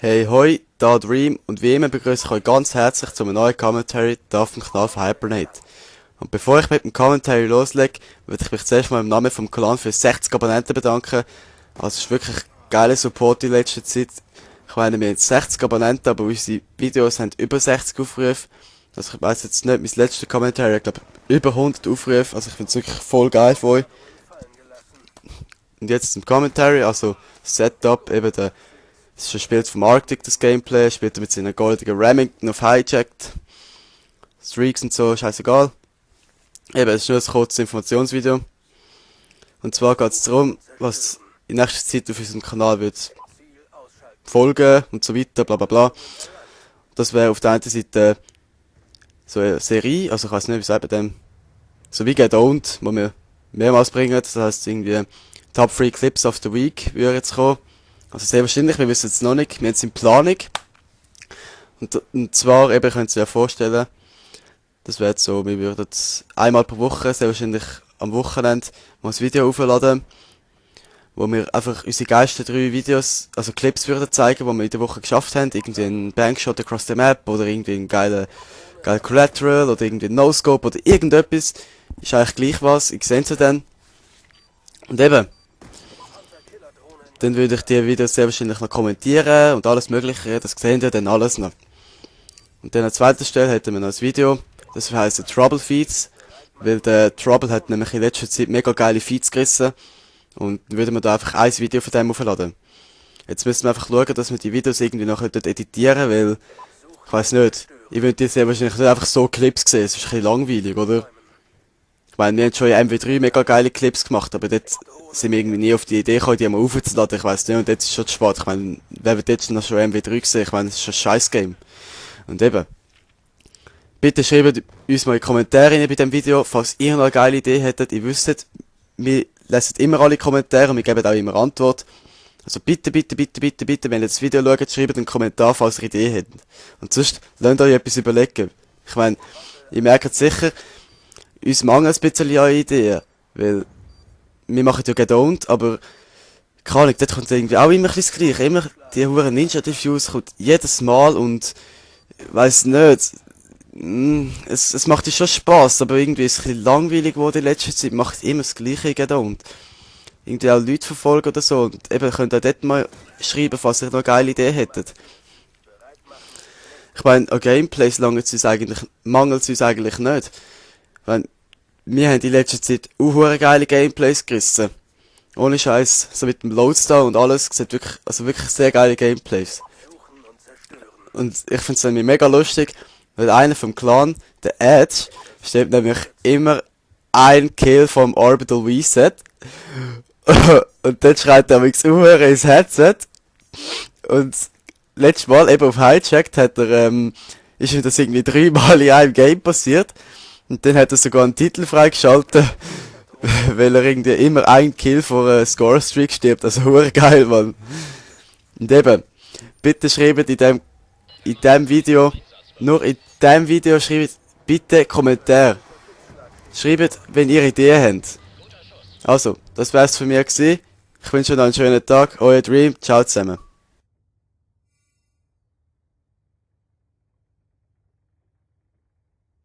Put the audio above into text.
Hey, hoi, da Dream und wie immer begrüße ich euch ganz herzlich zu einem neuen Commentary hier auf dem Kanal von Hypernate. Und bevor ich mit dem Commentary loslege, würde ich mich zuerst mal im Namen vom Clan für 60 Abonnenten bedanken. Also es ist wirklich geiler Support in letzter Zeit. Ich meine, wir haben 60 Abonnenten, aber unsere Videos haben über 60 Aufrufe. Also ich weiss jetzt nicht, mein letzter Commentary hat glaube ich über 100 Aufrufe, also ich finde es wirklich voll geil von euch. Und jetzt zum Commentary, also Setup, eben das ist ein Spiel vom Arctic, das Gameplay, spielt er mit seiner goldigen Remington auf Hijacked. Streaks und so, scheißegal. Eben, es ist nur ein kurzes Informationsvideo. Und zwar geht es darum, was in nächster Zeit auf unserem Kanal wird folgen und so weiter, bla bla bla. Das wäre auf der einen Seite so eine Serie, also ich weiß nicht, wie sagt man dem, so wie Get Owned, wo wir mehrmals bringen, das heisst irgendwie Top 3 Clips of the Week würde jetzt kommen. Also sehr wahrscheinlich, wir wissen es noch nicht, wir haben es in Planung. Und zwar, eben, könnt ihr euch ja vorstellen, das wäre so, wir würden einmal pro Woche, sehr wahrscheinlich am Wochenende, mal ein Video aufladen, wo wir einfach unsere geilsten 3 Videos, also Clips würden zeigen, die wir in der Woche geschafft haben, irgendwie ein Bankshot across the map, oder irgendwie ein geiler Collateral, oder irgendwie ein No-Scope, oder irgendetwas, ist eigentlich gleich was, ich sehe es ja dann. Und eben, dann würde ich die Videos sehr wahrscheinlich noch kommentieren und alles mögliche, das sehen ihr dann alles noch. Und dann an zweiter Stelle hätten wir noch ein Video, das heisst Trouble Feeds, weil der Trouble hat nämlich in letzter Zeit mega geile Feeds gerissen und dann würden wir da einfach ein Video von dem aufladen. Jetzt müssen wir einfach schauen, dass wir die Videos irgendwie noch editieren, weil, ich weiss nicht, ich würde sehr wahrscheinlich nicht einfach so Clips sehen, es ist ein bisschen langweilig, oder? Ich meine, wir haben schon in MW3 mega geile Clips gemacht, aber dort sind wir irgendwie nie auf die Idee gekommen, die mal aufzuladen, ich weiss nicht, und jetzt ist schon zu spät. Ich meine, wer wird jetzt noch schon MW3 gesehen? Ich meine, es ist ein scheiß Game. Und eben, bitte schreibt uns mal in die Kommentare rein bei diesem Video, falls ihr noch eine geile Idee hättet. Ihr wisst, wir lesen immer alle Kommentare und wir geben auch immer Antwort. Also bitte, bitte, bitte, bitte, bitte, wenn ihr das Video schaut, schreibt einen Kommentar, falls ihr Ideen habt. Und sonst, lasst euch etwas überlegen. Ich meine, ihr merkt sicher, uns mangelt ein bisschen an Ideen, weil wir machen ja Get Owned, aber keine Ahnung, dort kommt irgendwie auch immer ein bisschen das Gleiche. Immer die hure Ninja Diffuse kommt jedes Mal und weiss nicht, es macht schon Spass, aber irgendwie ist es ein bisschen langweilig geworden in letzter Zeit, macht immer das Gleiche in Get Owned. Irgendwie auch Leute verfolgen oder so und eben könnt ihr dort mal schreiben, falls ihr noch eine geile Idee hättet. Ich meine, an Gameplays mangelt es uns eigentlich nicht. Ich meine, wir haben in letzter Zeit auch hure geile Gameplays gerissen. Ohne Scheiß, so mit dem Loadstar und alles, sieht wirklich, also wirklich sehr geile Gameplays. Und ich find's nämlich mega lustig, weil einer vom Clan, der Edge, steht nämlich immer ein Kill vom Orbital Reset. Und dann schreit er mich hure ins Headset. Und letztes Mal eben auf Hijacked hat er, ist ihm das irgendwie 3 Mal in einem Game passiert. Und dann hat er sogar einen Titel freigeschaltet, weil er irgendwie immer einen Kill vor einer Score-Streak stirbt. Also hure geil, Mann. Und eben, bitte schreibt in dem Video, nur in dem Video schreibt bitte Kommentar. Schreibt, wenn ihr Ideen habt. Also, das wär's von mir gewesen. Ich wünsche euch noch einen schönen Tag. Euer Dream. Ciao zusammen.